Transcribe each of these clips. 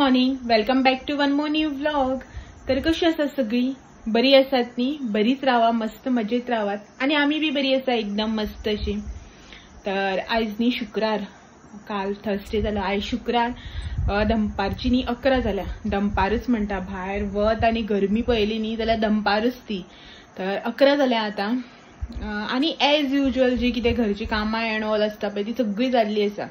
Morning, welcome back to one more new vlog. तर कशी आसा सगळी? बरी आसात न्ही? बरीच रावा, मस्त मजेत रावात आणि आम्ही बी बरी आसा एकदम मस्त अशी. तर आयज न्ही शुक्रार, काल थर्सडे जालो, आयज शुक्रार. दनपारची न्ही 11 जाल्या. दनपारच म्हणटा, भायर वत आनी गरमी पळयली न्ही जाल्यार दनपारच ती. तर 11 जाल्या आतां आनी एज युजल जी कितें घरची कामां एंड ऑल आसता पळय ती सगळी जाल्ली आसा.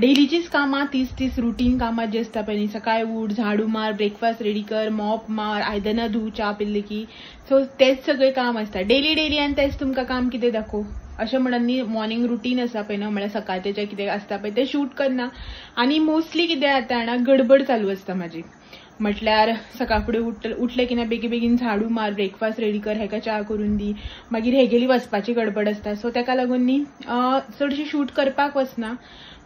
डेलीचीच कामां, तीस तीस रुटीन कामां जी आसता पळय न्ही, सकाळी उठ, झाडू मार, ब्रेकफास्ट रेडी कर, मॉप मार, आयदनां धू, च्या पिल्ली की, सो तेच सगळें काम आसता डेली डेली. आनी तेच तुमकां काम कितें दाखोवं अशें म्हणून न्ही मॉर्निंग रुटीन आसा पळय न्हू, म्हळ्यार सकाळचें जें कितें आसता पळय तें शूट करना. आनी मोस्टली कितें जाता जाणा, गडबड चालू आसता म्हाजी. म्हटल्यार सकाळ फुडें उठलें की ना बेगीन बेगीन झाडू मार, ब्रेकफास्ट रेडी कर, हेका च्या करून दी, मागीर हेगेली वचपाची गडबड आसता. सो तेका लागून न्ही चडशी शूट करपाक वचना.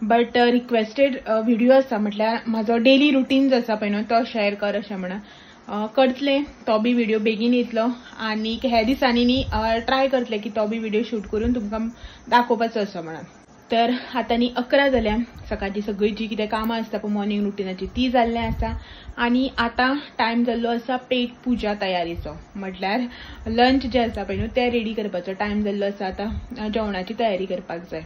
बट रिक्वेस्टेड व्हिडिओ आसा, म्हटल्यार म्हाजो डेली रुटीन जो आसा पळय न्हू तो शेअर कर अशें म्हणून करतलें. तो बी व्हिडिओ बेगीन येतलो आनी ह्या दिसांनी न्ही ट्राय करतलें की तो बी व्हिडिओ शूट करून तुमकां दाखोवपाचो आसा म्हणून. तर आतां न्ही 11 जाल्या. सकाळची सगळी जी कितें कामां आसता पळय मॉर्निंग रुटीनाची ती जाल्लें आसा. आनी आतां टायम जाल्लो आसा पेट पुजा तयारीचो, म्हटल्यार लंच जें आसा पळय न्हू तें रेडी करपाचो टायम जाल्लो आसा. आतां जेवणाची तयारी करपाक जाय.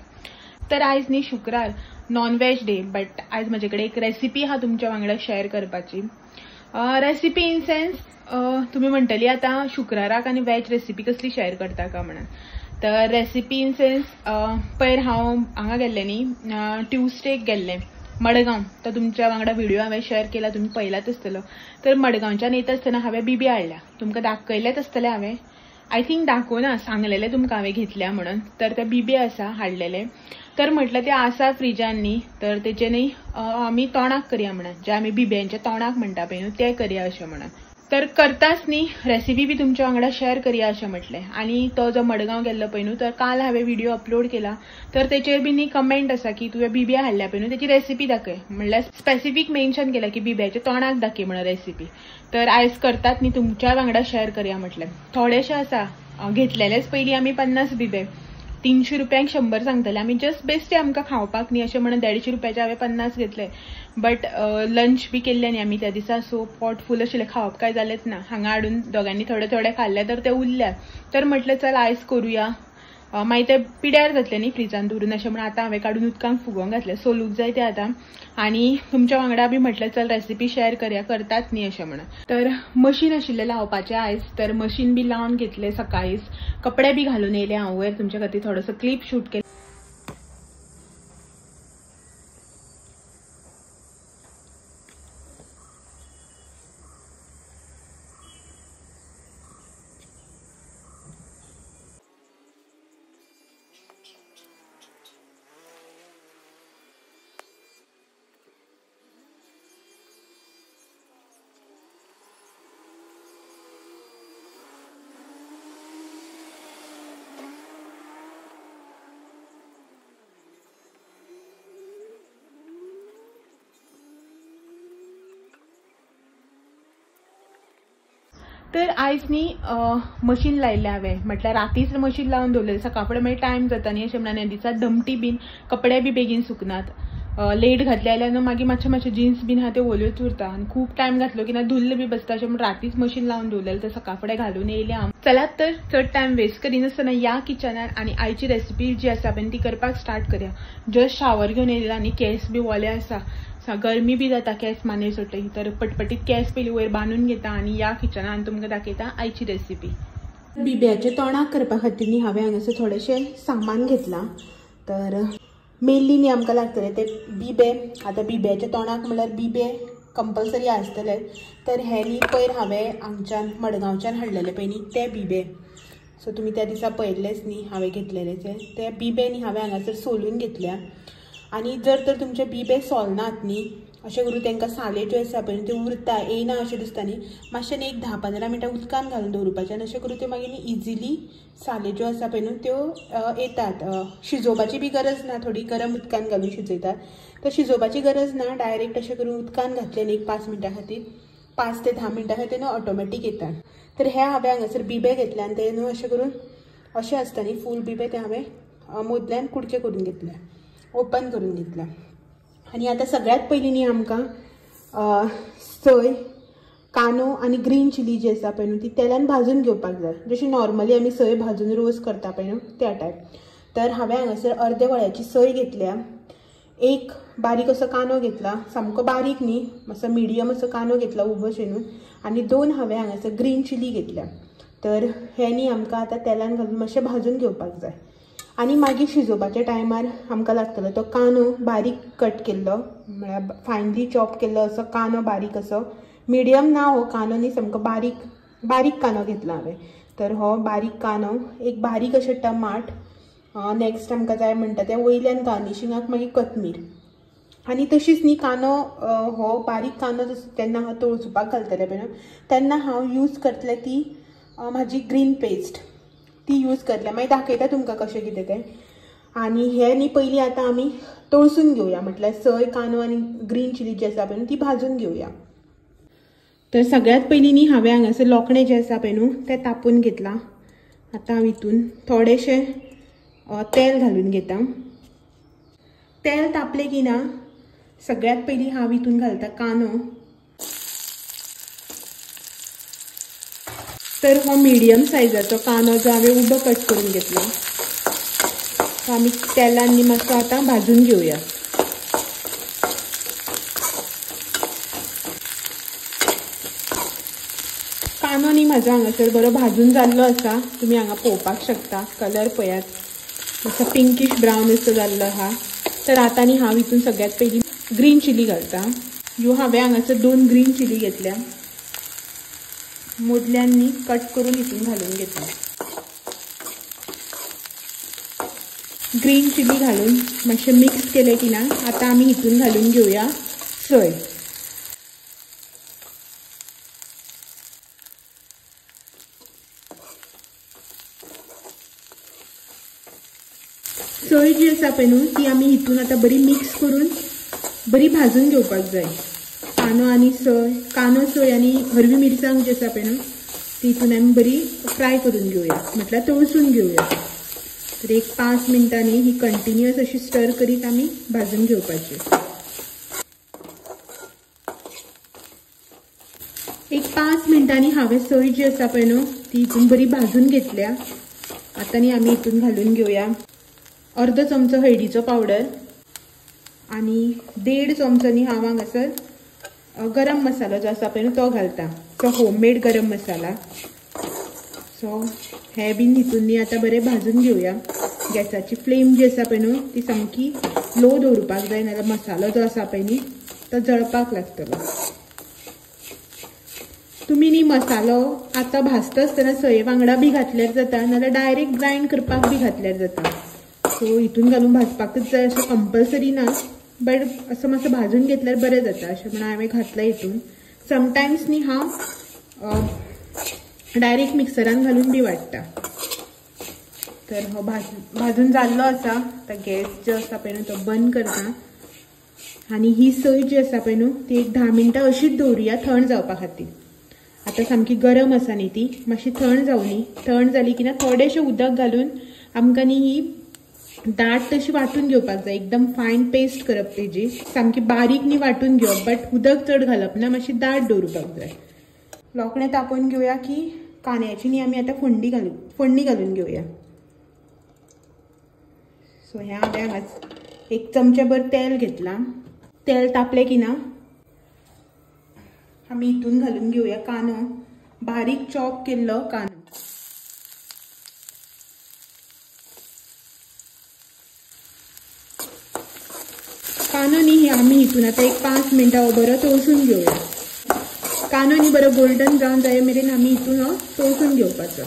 तर आयज न्ही शुक्रार, नॉन व्हेज डे, बट आयज म्हजे कडेन एक रेसिपी आहा तुमच्या वांगडा शेअर करपाची. रेसिपी इन सेन्स तुमी म्हणटली आतां शुक्राराक आनी व्हेज रेसिपी कसली शेअर करता का म्हणून. तर रेसिपी इन सेन्स पयर हांव हांगा गेल्लें न्ही, ट्युजडेक गेल्लें मडगांव, तो तुमच्या वांगडा व्हिडिओ हांवें शेअर केला, तुमी पळयलाच आसतलो. तर मडगांवच्यान येता आसतना हांवें बिबी हाडल्या, तुमकां दाखयलेच आसतलें हांवें, I think दाखोवना, सांगलेलें तुमकां हांवें घेतल्या म्हणून. तर ते बिबे आसा हाडलेले, तर म्हटलें ते आसा फ्रिजान न्ही, तर तेचे न्ही आमी तोणाक करया म्हणून, जे आमी बिब्यांचे तोणाक म्हणटा पळय न्हू ते करया अशें म्हणून. तर करताच न्ही रेसिपी बी तुमच्या वांगडा शेअर करया अशें म्हटलें. आनी तो जो मडगांव गेल्लो पळय न्हू, तर काल हांवें व्हिडिओ अपलोड केला, तर तेचेर बी न्ही कमेंट आसा की तुवें बिब्या हाडल्या पळय न्हू तेची रेसिपी दाखय, म्हणल्यार स्पेसिफीक मेन्शन केला की बिब्याचे तोणाक दाखय म्हणून रेसिपी. तर आयज करतात न्ही तुमच्या वांगडा शेअर करया म्हटलें. थोडेशे आसा घेतलेलेच पयलीं आमी 50 बिबे, 300 रुपयांक 100 सांगतले आमी, जस्ट बेस्टे आमकां खावपाक न्ही अशें म्हणून 150 रुपयाचे हांवें 50 घेतले. बट लंच बी केल्लें न्ही आमी त्या दिसा, सो पोट फूल आशिल्लें, खावप काय जालेंच ना. हांगा हाडून दोगांनी थोडे थोडे खाल्ले तर ते उरल्या. तर म्हटलें चल आयज करुया, मागीर ते पिड्यार जातले न्ही फ्रिजान दवरून अशें म्हणून आतां हांवें काडून उदकांत फुगोवंक घातलें, सोलूंक जाय ते आतां. आनी तुमच्या वांगडा बी म्हटलें चल रेसिपी शेअर करया, करतात न्ही अशें म्हणून. तर मशीन आशिल्लें लावपाचें आयज, तर मशीन बी लावन घेतलें सकाळीच, कपडे बी घालून येयले हांव वयर, तुमच्या खातीर थोडोसो क्लिप शूट केलो. तर आयज न्ही मशीन लायलें हांवें, म्हटल्यार रातीच मशीन लावन दवरलें, सकाळ फुडें मागीर टायम जाता न्ही अशें म्हणून. ह्या दिसा दमटी बीन कपडे बी बेगीन सुकनात, लेट घातले जाल्यार न्हू मागीर मातशे मातशे जिन्स बीन आहा ते ओल्योच उरता आनी खूब टायम घातलो की ना धुल्ल बी बसता, अशें म्हणून रातीच मशीन लावन दवरलें, तर सकाळ फुडें घालून येयलें हांव. चलात तर चड टायम वेस्ट करिनासतना ह्या किचनान आनी आयची रेसिपी जी आसा पळय ती करपाक स्टार्ट करया. जस्ट शावर घेवन येयला आनी केंस बी ओले आसा, गरमी बी जाता केंस मानेर सोडटकीर, तर पटपटीत केंस पयलीं वयर बांदून घेता आनी ह्या किचनान तुमकां दाखयता आयची रेसिपी. बिब्याचे तोणाक करपा खातीर न्ही हांवें हांगासर थोडेशें सामान घेतलां. तर मेनली न्ही आमकां लागतले ते बिबे. आतां बिब्याचे तोणाक म्हणल्यार बिबे कंपल्सरी आसतले. तर हे न्ही पयर हांवें हांगच्यान मडगांवच्यान हाडलेले पळय न्ही ते बिबे, सो तुमी त्या दिसा पळयल्लेच न्ही हांवें घेतलेले ते बिबे न्ही हांवें हांगासर सोलून घेतल्या. आनी जर तर तुमचे बिबे सोलनात न्ही अशें करून तांकां साले ज्यो आसा पळय त्यो उरता येयना अशें दिसता न्ही, मातशें न्ही एक 10-15 मिनटां उदकान घालून दवरुपाचें आनी अशें करून त्यो मागीर न्ही इजिली साले ज्यो आसा पळय न्हू त्यो येतात. शिजोवपाची बी गरज ना, थोडी गरम उदकान घालून शिजयतात, तर शिजोवपाची गरज ना, डायरेक्ट अशें करून उदकान घातलें न्ही एक 5 मिनटां खातीर, 5 ते 10 मिनटां खातीर न्हू ऑटोमॅटीक येतात. तर हे हांवें हांगासर बिबे घेतले आनी ते न्हू अशें करून अशें आसता न्ही फूल बिबे, ते हांवें मदल्यान कुडके करून घेतले, ओपन करून घेतला. आनी आतां सगळ्यात पयलीं न्ही आमकां सय, कांदो आनी ग्रीन चिली जी आसा पळय न्हू ती तेलान भाजून घेवपाक जाय, जशी नॉर्मली आमी सय भाजून रोस करता पळय न्हू त्या टायप. तर हांवें हांगासर अर्दे वळ्याची सय घेतल्या, एक बारीक असो कांदो घेतला, सामको बारीक न्ही, मातसो मिडियम असो कांदो घेतला उबो शेणून, आनी 2 हांवें हांगासर ग्रीन चिली घेतल्या. तर हें न्ही आमकां आतां तेलान घालून मातशें भाजून घेवपाक जाय. आनी मागीर शिजोवपाच्या टायमार आमकां लागतलो तो कांदो बारीक कट केल्लो, म्हळ्यार फायनली चॉप केल्लो असो कांदो, बारीक असो, मिडियम ना हो कांदो न्ही, सामको बारीक बारीक कांदो घेतला हांवें. तर हो बारीक कांदो, एक बारीक अशें टमाट, नेक्स्ट आमकां जाय म्हणटा तें वयल्यान गार्निशिंगाक मागीर कोथमीर. आनी तशीच न्ही कांदो हो बारीक कांदो जेन्ना हांव तळसुपाक घालतलें पळय न्हू तेन्ना हांव यूज करतलें ती म्हाजी ग्रीन पेस्ट, ती यूज करतलें. मागीर दाखयता तुमकां कशें कितें तें. आनी हें न्ही पयलीं आतां आमी तळसून घेवया, म्हटल्यार सय, कांदो आनी ग्रीन चिली जी आसा पळय न्हू ती भाजून घेवया. तर सगळ्यात पयलीं न्ही हांवें हांगासर लोकणें जें आसा पळय न्हू तें तापोवन घेतलां. आतां हांव हितून थोडेशें तेल घालून घेता. तेल तापलें की ना सगळ्यात पयलीं हांव हितून घालता कांदो. तर हो मिडियम सायजाचो कांदो जो हांवें उबो कट करून घेतला तो आमी तेलान न्ही मातसो आतां भाजून घेवया. कांदो न्ही म्हाजो हांगासर बरो भाजून जाल्लो आसा, तुमी हांगा पळोवपाक शकता, कलर पळयात मातसो पिंकीश ब्रावन असो जाल्लो आहा. तर आतां न्ही हांव हितून सगळ्यात पयलीं ग्रीन चिली घालता. ह्यो हांवें हांगासर 2 ग्रीन चिली घेतल्या, मदल्यान न्ही कट करून हितून घालून घेतला. ग्रीन चिली घालून मातशें मिक्स केलें की ना आतां आमी हितून घालून घेवया सय. सय जी आसा पळय न्हू ती आमी हितून आतां बरी मिक्स करून बरी भाजून घेवपाक जाय. कांदो आनी सय, कांदो सय आनी हरवी मिरसांग जी आसा पळय न्हू ती हितून आमी बरी फ्राय करून घेवया, म्हटल्यार तळसून घेवया. तर एक 5 मिनटांनी ही कंटिन्युअस अशी स्टर करीत आमी भाजून घेवपाची. एक 5 मिनटांनी हांवें सय जी आसा पळय न्हू ती हितून बरी भाजून घेतल्या. आतां न्ही आमी हितून घालून घेवया अर्दो चमचो हळदीचो पावडर आनी 1.5 चमचो न्ही हांव हांगासर गरम मसालो जो आसा पळय न्हू तो घालता, तो होममेड गरम मसाला. सो हें बीन हितून न्ही आतां बरें भाजून घेवया. गॅसाची फ्लेम जी आसा पळय न्हू ती सामकी लो दवरुपाक जाय, नाजाल्यार मसालो जो आसा पळय न्ही तो जळपाक लागतलो. तुमी न्ही मसालो आतां भाजता आसतना सये वांगडा बी घातल्यार जाता, नाजाल्यार डायरेक्ट ग्रायंड करपाक बी घातल्यार जाता. सो हितून घालून भाजपाकच जाय अशें कंपल्सरी ना, बट असो मातसो भाजून घेतल्यार बरें जाता अशें म्हणून हांवें घातलां हितून. समटायम्स न्ही हांव डायरेक्ट मिक्सरान घालून बी वाडटा. तर हो भाजून जाल्लो आसा. आतां गॅस जो आसा पळय न्हू तो बंद करता आनी ही सय जी आसा पळय न्हू ती एक 10 मिनटां अशीच दवरुया थंड जावपा खातीर. आतां सामकी गरम आसा न्ही ती, मातशी थंड जावनी. थंड जाली की ना थोडेशें उदक घालून आमकां न्ही ही दाट तशी वांटून घेवपाक जाय, एकदम फायन पेस्ट करप तेजी, सामकी बारीक न्ही वांटून घेवप, बट उदक चड घालप ना, मातशी दाट दवरुपाक जाय. लोकणें तापोवन घेवया की कांद्याची न्ही आमी आतां फोडणी घालून घेवया. सो हें हांवें हांगाच 1 चमचेभर तेल घेतलां. तेल तापलें की ना आमी हितून घालून घेवया कांदो, बारीक चॉप केल्लो कांदो. कांदो न्ही आमी हितून आतां एक 5 मिनटां बरो तळसून घेवया. कांदो न्ही बरो गोल्डन ब्रावन जाय मेरेन आमी हितून हो तळसून घेवपाचो.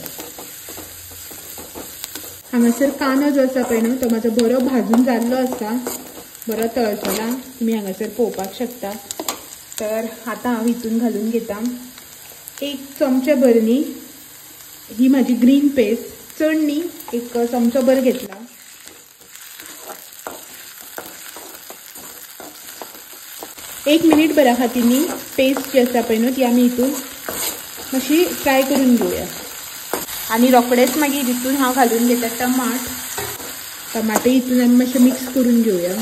हांगासर कांदो जो आसा पळय न्हू तो म्हाजो बरो भाजून जाल्लो आसा, बरो तळसला, तुमी हांगासर पळोवपाक शकता. तर आतां हांव हितून घालून घेता 1 चमचे भर न्ही ही म्हाजी ग्रीन पेस्ट, चड न्ही, 1 चमचो भर घेतला. 1 मिनिट भरा खातीर न्ही पेस्ट जी आसा पळय न्हू ती आमी हितून मातशी फ्राय करून घेवया. आनी रोखडेच मागीर हितून हांव घालून घेता टमाट. टमाटे हितून आमी मातशें मिक्स करून घेवया.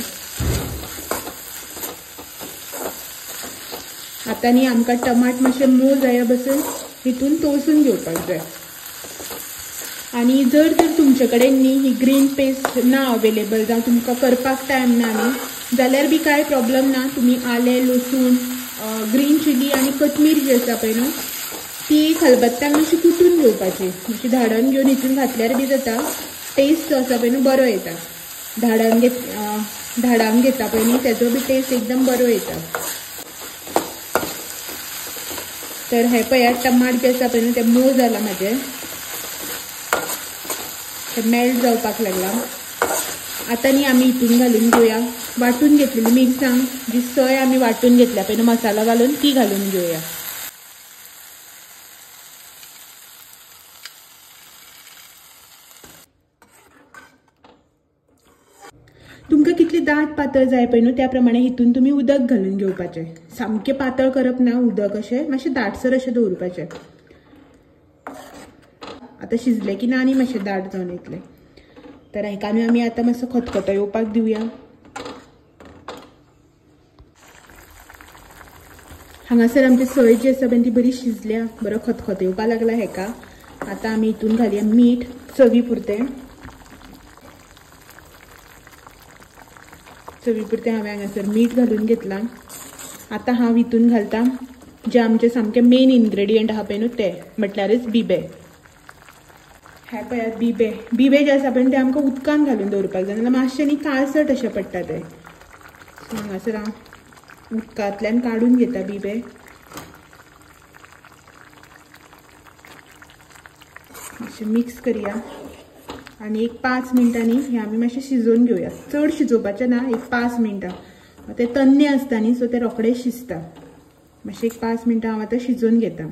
आतां न्ही आमकां टमाट मातशें मोव जाया बसून हितून तोसून घेवपाक जाय. आनी जर तर तुमचे कडेन न्ही ही ग्रीन पेस्ट ना अवेलेबल जावं तुमकां करपाक टायम ना न्ही जाल्यार बी कांय प्रॉब्लम ना. तुमी आलें, लसूण, ग्रीन चिली आनी कोथमीर जी आसा पळय न्हू ती खलबत्त्यान मातशी कुटून घेवपाची, मातशी धाडून घेवन हितून घातल्यार बी जाता. टेस्ट जो आसा पळय न्हू बरो येता. धाडावन घेता पळय न्ही तेजो बी टेस्ट एकदम बरो येता. तर हे पळयात टमाट जे आसा पळय न्हू ते मोव जाला म्हाजें, ते मेल्ट जावपाक लागला. आतां न्ही आमी हितून घालून घेवया वांटून घेतलेली मिरसांग जी सय आमी वांटून घेतल्या पळय न्हू मसालो घालून ती घालून घेवया. तुमकां कितले दाट पातळ जाय पळय न्हू त्या प्रमाणे हितून तुमी उदक घालून घेवपाचें. सामकें पातळ करप ना, उदक अशें मातशें दाटसर अशें दवरपाचें. आतां शिजलें की ना आनी मातशें दाट जावन येतलें. तर हेका न्हू आमी आतां मातसो खतखतो येवपाक दिवया. हांगासर आमची सय जी आसा पळय ती बरी शिजल्या, बरो खतखतो येवपाक लागला हेका. आतां आमी हितून घालया मीठ चवी पुरतें. चवी पुरतें हांवें हांगासर मीठ घालून घेतलां. आतां हांव हितून घालता जे आमचे सामके मेन इन्ग्रेडियंट आहा पळय न्हू ते म्हटल्यारच बिबे. हे पळयात बिबे, बिबे जे आसा पळय ते आमकां उदकान घालून दवरपाक जाय, नाजाल्यार मातशें न्ही काळसट अशें पडटा ते. सो हांगासर हांव उदकांतल्यान काडून घेता बिबे. मातशें मिक्स करया आनी एक 5 मिनटांनी हें आमी मातशें शिजोवन घेवया. चड शिजोवपाचें ना, एक 5 मिनटां. ते तन्ने आसता न्ही सो ते रोखडे शिजता. मातशें एक 5 मिनटां हांव आतां शिजोवन घेता.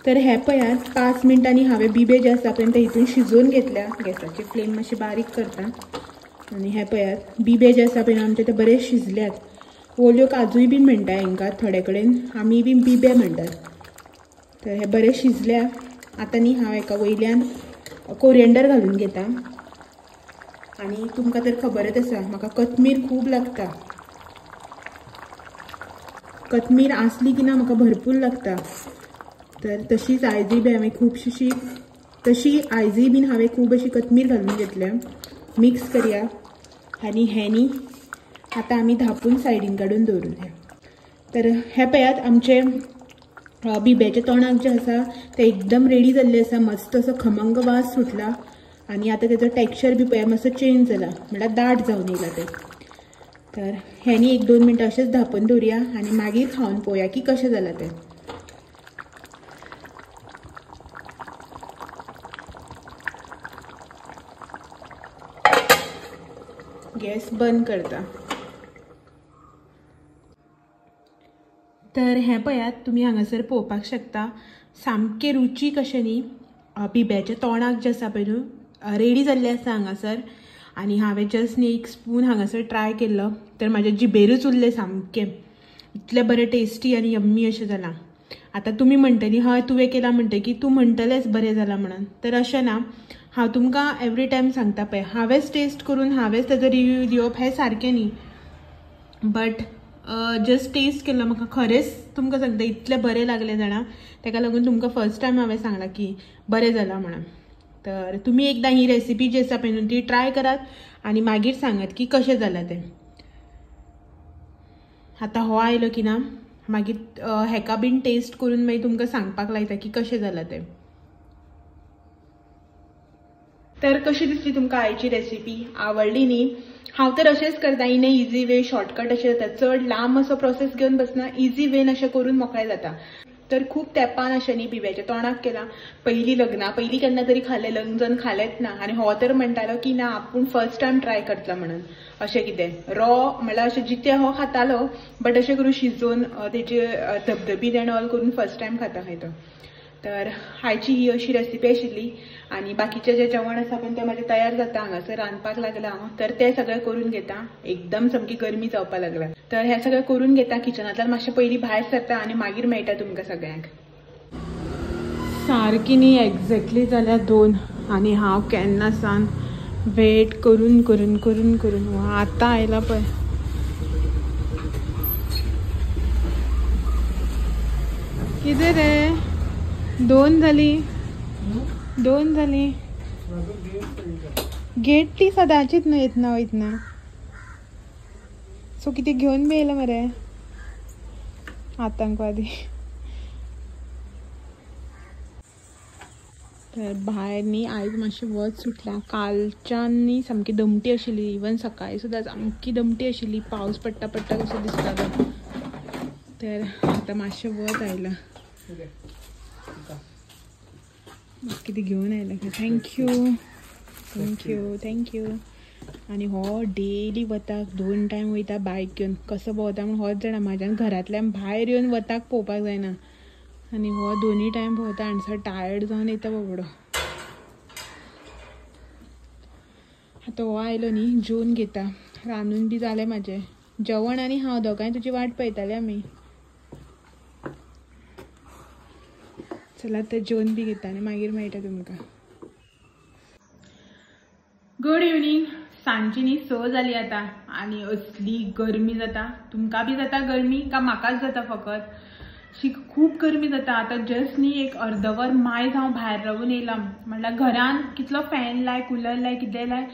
तर हे पळयात 5 मिनटांनी हांवें बिबे जे आसा पळय ते हितून शिजोवन घेतल्या. गॅसाची फ्लेम मातशी बारीक करता. आनी हे पळयात बिबे जे आसा पळय आमचे ते बरे शिजल्यात. ओल्यो काजूय बी म्हणटा हेंकां, थोडे कडेन आमी बी बिबे म्हणटात. तर हे बरे शिजल्या. आतां न्ही हांव हेका वयल्यान कोरियंडर घालून घेता. आनी तुमकां तर खबरच आसा म्हाका कोथमीर खूब लागता. कोथमीर आसली की ना म्हाका भरपूर लागता. तर तशीच आयजूय बी हांवें खुबशी तशी आयजूय बीन हांवें खूब अशी कोथमीर घालून घेतल्या. मिक्स करया आनी हें न्ही आतां आमी धांपून सायडीन काडून दवरूया. तर हे पळयात आमचे बिब्याचे तोणाक जे आसा ते एकदम रेडी जाल्ले आसा. मस्त असो खमंग वास सुटला आनी आतां तेजो टेक्स्चर बी पळया मातसो चेंज जाला, म्हणल्यार दाट जावन येयला ते. तर हें न्ही 1-2 मिनटां अशेंच धांपून दवरुया आनी मागीर खावन पळोवया की कशें जालां तें. गॅस बंद करता. तर हें पळयात तुमी हांगासर पळोवपाक शकता सामकें रुचीक अशें न्ही बिब्याचें तोणाक जें आसा पळय न्हू रेडी जाल्लें आसा हांगासर. आनी हांवें जस्ट न्ही एक स्पून हांगासर ट्राय केल्लो तर म्हाज्या जिबेरूच उरलें सामकें, इतलें बरें टेस्टी आनी यम्मी अशें जालां. आतां तुमी म्हणटली हय तुवें केलां म्हणटकीर तूं म्हणटलेंच बरें जालां म्हणून, तर अशें ना. हांव तुमकां एवरी टायम सांगता पळय हांवेंच टेस्ट करून हांवेंच तेजो रिव्यू दिवप हें सारकें न्ही, बट जस्ट टेस्ट केल्लो म्हाका खरेंच तुमकां सांगता इतलें बरें लागलें जाणा. तेका लागून तुमकां फर्स्ट टायम हांवें सांगलां की बरें जालां म्हणून. तर तुमी एकदां ही रेसिपी जी आसा पळय न्हू ती ट्राय करात आनी मागीर सांगात की कशें जालां तें. आतां हो आयलो की ना मागीर हेका बीन टेस्ट करून मागीर तुमकां सांगपाक लायता की कशें जालां तें. तर कशी दिसली तुमकां आयची रेसिपी, आवडली न्ही? हांव तर अशेंच करता in a easy way, shortcut अशें जाता, चड लांब असो प्रोसेस घेवन बसना, इजी वेन अशें करून मोकळें जाता. तर खूब तेंपान अशें न्ही बिब्याच्या तोंडाक केलां. पयलीं लग्ना पयलीं केन्ना तरी खालें, लग्न जावन खालेंच ना. आनी हो तर म्हणटालो की ना आपूण फर्स्ट टायम ट्राय करतलो म्हणून अशें कितें रॉ म्हणल्यार अशें जितें हो खातालो, बट अशें करून शिजोवन तेजे धबधबीत एंड ऑल करून फर्स्ट टायम खाता खंय तो. तर आयची ही अशी रेसिपी आशिल्ली. आनी बाकीचें जें जेवण आसा पण तें म्हाजें तयार जाता, हांगासर रांदपाक लागला हांव, तर तें सगळें करून घेता. एकदम सामकी गरमी जावपाक लागला, तर हें सगळें करून घेता. किचनांतल्यान मातशें पयलीं भायर सरता आनी मागीर मेळटा तुमकां सगळ्यांक. सारकी न्ही एक्झॅक्टली जाल्यार 2 आनी हांव केन्ना सान वेट करून करून करून करून आतां आयला पळय. कितें रे दोन जाली, दोन जाली. गेट ती सदांचीच न्हू येतना वयतना. सो कितें घेवन बी येयला मरे आतंकवादी. तर भायर न्ही आयज मातशें वत सुटलां. कालच्यान न्ही सामकी दमटी आशिल्ली, इवन सकाळी सुद्दां सामकी दमटी आशिल्ली, पावस पडटा पडटा कसो दिसतालो. तर आतां मातशें वत आयलां, कितें घेवन आयलां. Thank you thank you thank you. आनी हो डेली वताक 2 टायम वयता बायक घेवन. कसो भोंवता म्हूण होच जाणा, म्हाज्यान घरांतल्यान भायर येवन वताक पळोवपाक जायना. आनी हो दोनूय टायम भोंवता आनी सो टायर्ड जावन येता बाबडो. आतां हो आयलो न्ही जेवन घेता, रांदून बी जालें म्हाजें जेवण. आनी हांव दोगांय तुजी वाट पळयताले आमी. चला तर जेवन बी घेता आनी मागीर मेळटा तुमकां. Good evening. सांजची न्ही 6 जाली आतां आनी असली गरमी जाता. तुमकां बी जाता गरमी काय म्हाकाच जाता फकत? शी खूब गरमी जाता. आतां जस्ट न्ही एक अर्दवर मायज हांव भायर रावून येयलां. म्हणल्यार घरान कितलो फॅन लाय, कुलर लाय, कितें लाय,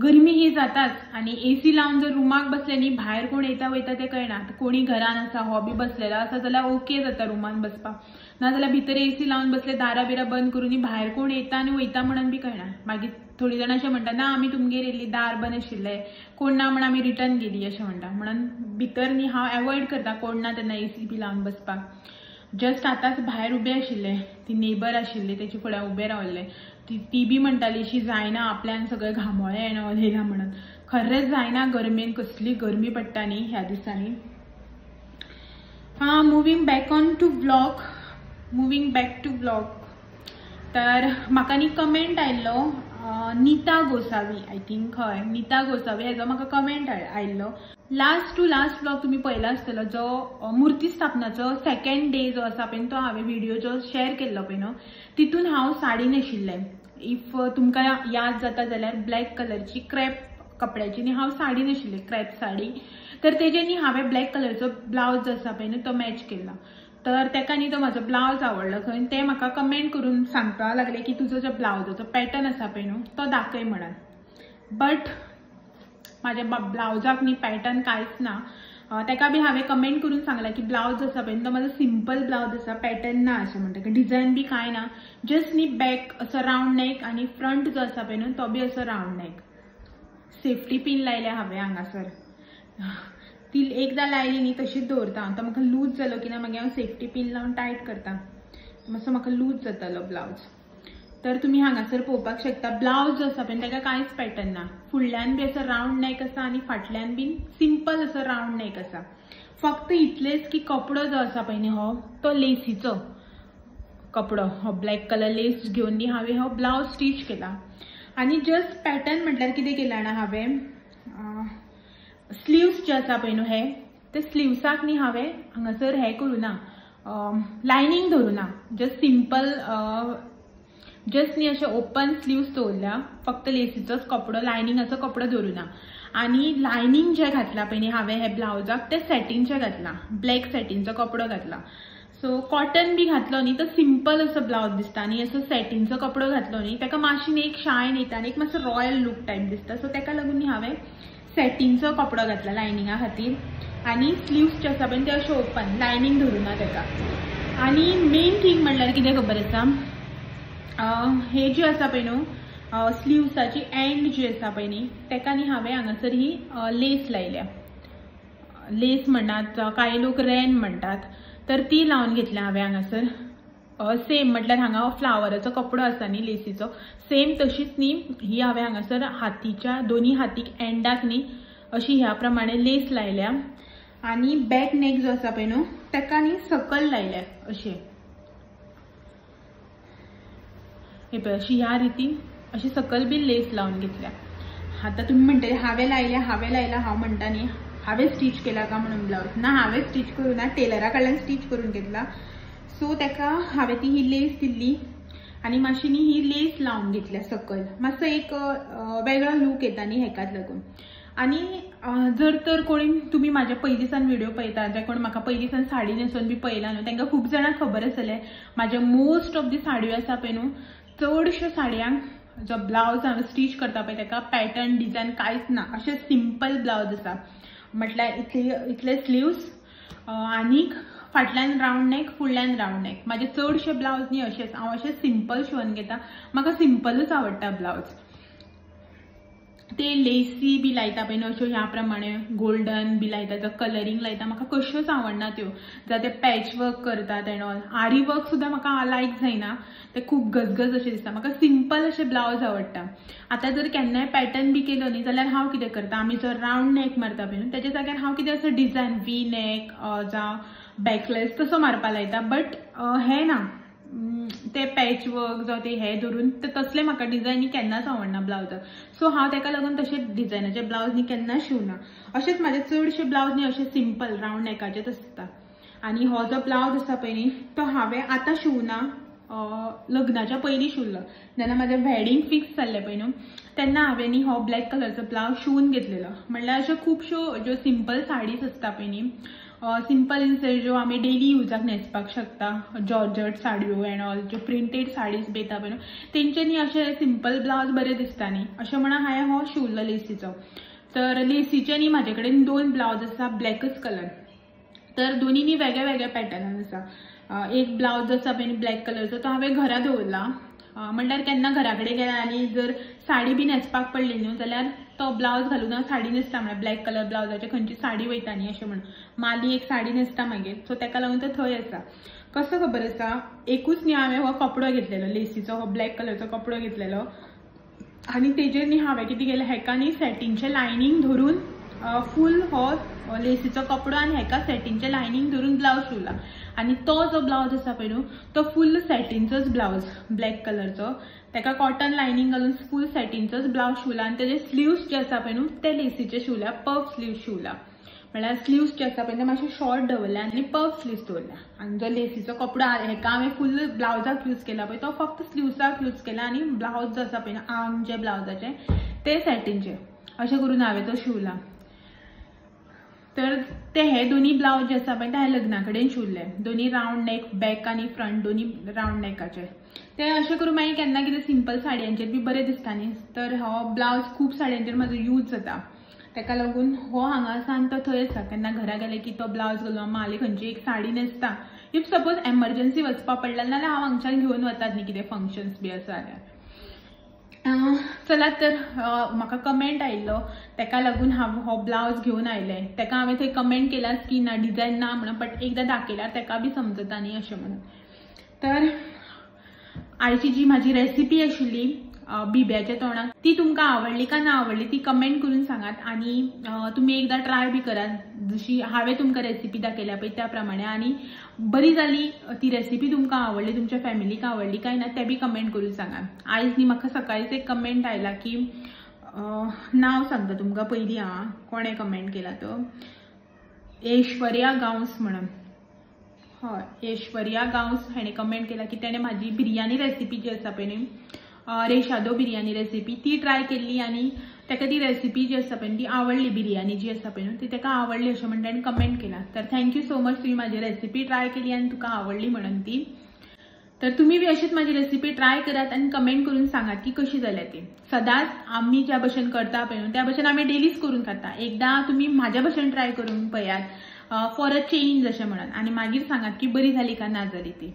गरमी ही जाताच. आनी एसी लावन जर रुमाक बसले न्ही भायर कोण येता वयता तें कळना. कोणी घरान आसा हो बी बसलेलो आसा जाल्यार ओके जाता रुमान बसपाक, नाजाल्यार भितर एसी लावन बसले दारां बिरां बंद करून भायर कोण येता आनी वयता म्हणून बी कळना. मागीर थोडी जाणां अशें म्हणटा ना आमी तुमगेर येयल्ली दार बंद आशिल्लें, कोण ना म्हण आमी रिटर्न गेली अशें म्हणटा. म्हणून भितर न्ही हांव एवॉयड करता कोण ना तेन्ना एसी बी लावन बसपाक. जस्ट आतांच भायर उबें आशिल्लें, ती नेबर आशिल्ली तेचे फुडें उबें रावल्लें. ती बी म्हणटाली अशी जायना आपल्यान सगळें घामोळें येना येयला म्हणून. खरेंच जायना गरमेन, कसली गरमी पडटा न्ही ह्या दिसांनी. हां, moving back on to vlog, moving back to vlog. तर म्हाका न्ही कमेंट आयिल्लो नीता गोसावी, I think हय नीता गोसावी हेजो म्हाका कमेंट आयिल्लो. लास्ट टू लास्ट व्लॉग तुमी पळयला आसतलो, जो मुर्ती स्थापनाचो सेकंड डे जो आसा पळय तो हांवें व्हिडियो जो शेअर केल्लो पळय न्हू तितून हांव साडी न्हेशिल्लें. If तुमकां याद जाता जाल्यार ब्लॅक कलरची क्रॅप कपड्याची न्ही हांव साडी न्हेशिल्ली, क्रॅप साडी. तर तेजे न्ही हांवें ब्लॅक कलरचो ब्लावज जो आसा पळय न्हू तो मॅच केला. तर तेका न्ही तो म्हाजो ब्लावज आवडलो खंय, ते म्हाका कमेंट करून सांगपाक लागले की तुजो जो ब्लावजाचो पॅटर्न आसा पळय न्हू तो दाखय म्हणून. बट म्हाज्या ब्लावजाक न्ही पॅटर्न कांयच ना. तेका बी हांवें कमेंट करून सांगलां की ब्लावज आसा पळय तो म्हाजो सिंपल ब्लावज आसा, पॅटर्न ना अशें म्हणटा, डिजायन बी कांय ना. जस्ट न्ही बॅक असो रावंड नेक आनी फ्रंट जो आसा पळय न्हू तो बी असो रावंड नेक. सेफ्टी पीन लायल्या हांवें हांगासर, ती एकदां लायली न्ही तशीच दवरता हांव. तो म्हाका लूज जालो की ना मागीर हांव सेफ्टी पीन लावन टायट करता, मातसो म्हाका लूज जातालो ब्लावज. तर तुमी हांगासर पळोवपाक शकता ब्लावज जो आसा पळय ताका कांयच पॅटर्न ना. फुडल्यान बी असो रावंड नेक आसा आनी फाटल्यान बी सिंपल असो रावंड नेक आसा. फक्त इतलेंच की कपडो जो आसा पळय न्ही हो तो लेसीचो कपडो, हो ब्लॅक कलर लेस घेवन न्ही हांवें हो ब्लावज स्टीच केला. आनी जस्ट पॅटर्न म्हटल्यार कितें केलां ना हांवें, स्लिव्स जे आसा पळय न्हू हे ते स्लिव्साक न्ही हांवें हांगासर हें करूं ना, लायनींग धरूं ना, जस्ट सिंपल जस्ट न्ही अशें ओपन स्लिव्स दवरल्या, फक्त लेसीचोच कपडो, लायनिंगाचो कपडो धरूं ना. आनी लायनींग जें घातलां पळय न्ही हांवें हे ब्लावजाक तें सॅटीनचें घातलां, ब्लॅक सॅटीनचो कपडो घातला. सो कॉटन बी घातलो न्ही तो सिंपल असो ब्लावज दिसता आनी असो सॅटीनचो कपडो घातलो न्ही ताका मातशी एक शायन येता आनी एक मातसो रॉयल लूक टायप दिसता. सो ताका लागून न्ही हांवें सॅटीनचो कपडो घातला लायनिंगा खातीर. आनी स्लिव्स जे आसा पळय ते अशें ओपन, लायनींग धरूं ना ताका. आनी मेन थींग म्हणल्यार कितें खबर आसा, हे जी आसा पळय न्हू स्लिव्साची एंड जी आसा पळय न्ही ताका न्ही हांवें हांगासर ही लेस लायल्या. लेस म्हणटात कांय लोक रेन म्हणटात, तर ती लावन घेतल्या हांवें हांगासर. सेम म्हटल्यार हांगा फ्लावराचो कपडो आसा न्ही लेसीचो, सेम तशीच न्ही ही हांवें हांगासर हातीच्या दोनी हातीक एंडाक न्ही अशी ह्या प्रमाणे लेस लायल्या. आनी बॅक नेक जो आसा पळय न्हू ताका न्ही सकल लायल्या अशें, हे पळय अशी ह्या रितीन अशी सकल बी लेस लावन घेतल्या. आतां तुमी म्हणटले हांवें लायल्या हांवें लायला, हांव म्हणटा न्ही हांवें स्टीच केला का म्हणून ब्लावज, ना हांवें स्टीच करूं ना, टेलरा कडल्यान स्टीच करून घेतला. सो ताका हांवें ती ही लेस दिल्ली आनी मातशी न्ही ही लेस लावन घेतल्या सकयल, मातसो एक वेगळो लूक येता न्ही हेकाच लागून. आनी जर तर कोणी तुमी म्हाज्या पयलींसान व्हिडिओ पळयता, जे कोण म्हाका पयलींसान साडी न्हेसोवन बी पळयला न्हू तांकां खूब जाणांक खबर आसतलें म्हाज्या मोस्ट ऑफ the साडयो आसा पळय न्हू चडश्यो साडयांक जो ब्लावज हांव स्टीच करता पळय ताका पॅटर्न डिजायन कांयच ना, अशें सिंपल ब्लावज आसा. म्हटल्यार इतले स्लिव्स आनीक फाटल्यान रावंड नेक फुडल्यान रावंड नेक. म्हाजे चडशे ब्लावज न्ही अशेंच, हांव अशें सिंपल शिंवन घेता, म्हाका सिंपलूच आवडटा ब्लावज. ते लेसी बी लायता पळय न्हू अश्यो ह्या प्रमाणे गोल्डन बी लायता, जो कलरींग लायता, म्हाका कश्योच आवडना त्यो. जावं ते पॅच वर्क करतात एंड ऑल, आरी वर्क सुद्दां म्हाका लायक जायना, ते खूब गजगज अशें दिसता. म्हाका सिंपल अशें ब्लावज आवडटा. आतां जर केन्नाय पॅटर्न बी केलो न्ही जाल्यार हांव कितें करता, आमी जो रावंड नेक मारता पळय न्हू तेज्या जाग्यार हांव कितें असो डिजायन वी नेक जावं बॅकलेस तसो मारपा लायता. बट हें ना, ते पॅच वर्क जावं ते हे धरून ते तसले म्हाका डिजायनी केन्नाच आवडना ब्लावजाक. सो हांव तेका लागून तशे डिजायनाचे ब्लावज न्ही केन्नाच शिवना. अशेंच म्हाजे चडशे ब्लावज न्ही अशे सिंपल रावंड नेकाचेच आसता. आनी हो जो ब्लावज आसा पळय न्ही तो हांवें आतां शिवना, लग्नाच्या पयलीं शिवलो. जेन्ना म्हाजें वेडिंग फिक्स जाल्लें पळय न्हू तेन्ना हांवें न्ही हो ब्लॅक कलरचो ब्लावज शिवून घेतलेलो. म्हणल्यार अश्यो खुबश्यो ज्यो सिंपल साडीज आसता पळय न्ही, सिंपल इन सेन्स ज्यो आमी डेली युजाक न्हेसपाक शकता, जॉर्जट साडयो एंड ऑल, ज्यो प्रिंटेड साडीज बी येता पळय न्हू तेंचे न्ही अशे सिंपल ब्लावज बरे दिसता न्ही, अशें म्हणून हांवें हो शिवलो लेसीचो. तर लेसीचे न्ही म्हाजे कडेन दोन ब्लावज आसा ब्लॅकच कलर, तर दोनी न्ही वेगळ्या वेगळ्या पॅटर्नान आसा. एक ब्लावज आसा पळय न्ही ब्लॅक कलरचो तो हांवें घरा दवरला, म्हणल्यार केन्ना घरा कडेन गेल्या आनी जर साडी बी न्हेसपाक पडली न्हू जाल्यार तो ब्लावज घालून हांव साडी न्हेसता. म्हळ्यार ब्लॅक कलर ब्लावजाचे खंयची साडी वयता न्ही अशें म्हणून माली एक साडी न्हेसता मागीर, सो तेका लागून तो थंय आसा. कसो खबर आसा, एकूच न्ही हांवें हो कपडो घेतलेलो लेसीचो, हो ब्लॅक कलरचो कपडो घेतलेलो आनी तेजेर न्ही हांवें कितें केलें, हेका न्ही सॅटिनचें लायनींग धरून फूल हो लेसीचो कपडो आनी हेका सॅटिनचें लायनींग धरून ब्लावज शिवला. आनी तो जो ब्लावज आसा पळय न्हू तो फूल सॅटिनचोच ब्लावज ब्लॅक कलरचो, तेका कॉटन लायनींग घालून फूल सॅटिनचोच ब्लावज शिवला. आनी तेजे स्लिव्स जे आसा पळय न्हू ते लेसीचे शिवल्या, पफ स्लिव्स शिवला. म्हळ्यार स्लिव्स जे आसा पळय ते मातशे शॉर्ट दवरल्या आनी पफ स्लिव्स दवरल्या. आनी जो लेसीचो कपडो हेका हांवें फूल ब्लावजाक यूज केला पळय तो फक्त स्लिव्साक यूज केला आनी ब्लावज जो आसा पळय न्हू आर्म जे ब्लावजाचे ते सॅटिनचे अशें करून हांवें तो शिवला. तर ते हे दोनी ब्लावज जे आसा पळय ते हांवें लग्ना कडेन शिवले, दोनी रावंड नेक बॅक आनी फ्रंट दोनी रावंड नेकाचे. ते अशें करून मागीर केन्ना कितें सिंपल साडयांचेर बी बरें दिसता न्ही, तर हो ब्लावज खूब साडयांचेर म्हाजो यूज जाता. तेका लागून हो हांगा आसा आनी तो थंय आसा. केन्ना घरा गेले की तो ब्लावज घालून माली खंयची एक साडी न्हेसता, if suppose emergency वचपा पडल्यार नाल्यार हांव हांगच्यान घेवन वतात न्ही कितें फंक्शन्स बी आसा जाल्यार. चलात तर म्हाका कमेंट आयिल्लो तेका लागून हांव हो ब्लावज घेवन आयलें. तेका हांवें थंय कमेंट केलाच की ना डिजायन ना म्हणून, बट एकदां दाखयल्यार तेका बी समजता न्ही अशें म्हणून. तर आयची जी म्हाजी रेसिपी आशिल्ली बिब्याच्या तोंडाक ती तुमकां आवडली काय ना आवडली ती कमेंट करून सांगात. आनी तुमी एकदां ट्राय बी करात जशी हांवें तुमकां रेसिपी दाखयल्या पळय त्या प्रमाणे, आनी बरी जाली ती रेसिपी तुमकां आवडली, तुमच्या फॅमिलीक आवडली काय ना ते बी कमेंट करून सांगात. आयज न्ही म्हाका सकाळीच एक कमेंट आयला की नांव सांगता तुमकां पयलीं आं कोणें कमेंट केला तो, ऐश्वर्या गांवस म्हणून. हय, ऐश्वर्या गांवस हेणें कमेंट केला की तेणें म्हाजी बिरयानी रेसिपी जी आसा पळय न्ही रेशादो बिरयानी रेसिपी ती ट्राय केल्ली आनी तेका ती रेसिपी जी आसा पळय ती आवडली, बिरयानी जी आसा पळय न्हू ती तेका आवडली अशें म्हणून तेणें कमेंट केला. तर thank you so much, तुवें म्हाजी रेसिपी ट्राय केली आनी तुका आवडली म्हणून ती. तर तुमी बी अशीच म्हाजी रेसिपी ट्राय करात आनी कमेंट करून सांगात की कशी जाल्या ती. सदांच आमी ज्या भशेन करता पळय न्हू त्या भशेन आमी डेलीच करून खाता, एकदां तुमी म्हाज्या भशेन ट्राय करून पळयात फॉर अ चेंज अशें म्हणून, आनी मागीर सांगात की बरी जाली काय ना जाली ती.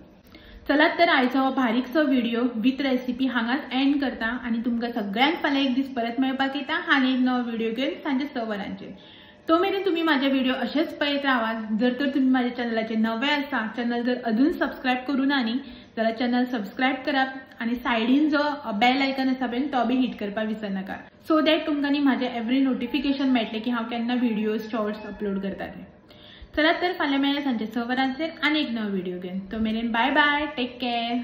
चलात तर आयचो हो बारीकसो व्हिडिओ विथ रेसिपी हांगाच एंड करता आनी तुमकां सगळ्यांक फाल्यां एक दीस परत मेळपाक येता आनी एक नवो व्हिडिओ घेवन सांजे 6 वरांचेर. तो मेरेन तुमी म्हाजे व्हिडिओ अशेच पळयत रावात. जर तर तुमी म्हाज्या चॅनलाचेर नवे आसा, चॅनल जर अजून सबस्क्रायब करूं ना न्ही जाल्यार चॅनल सबस्क्रायब करात आनी सायडीन जो बेल आयकन आसा पळय तो बी हिट करपाक विसरनाका, सो that तुमकां न्ही म्हाजें एवरी नोटिफिकेशन मेळटलें की हांव केन्ना व्हिडियोज शॉर्ट्स अपलोड करता ते. चलात तर फाल्यां मेळया सांजे 6 वरांचेर आनी एक नवो व्हिडिओ घेवन. तो मेरेन बाय बाय, टेक केअर.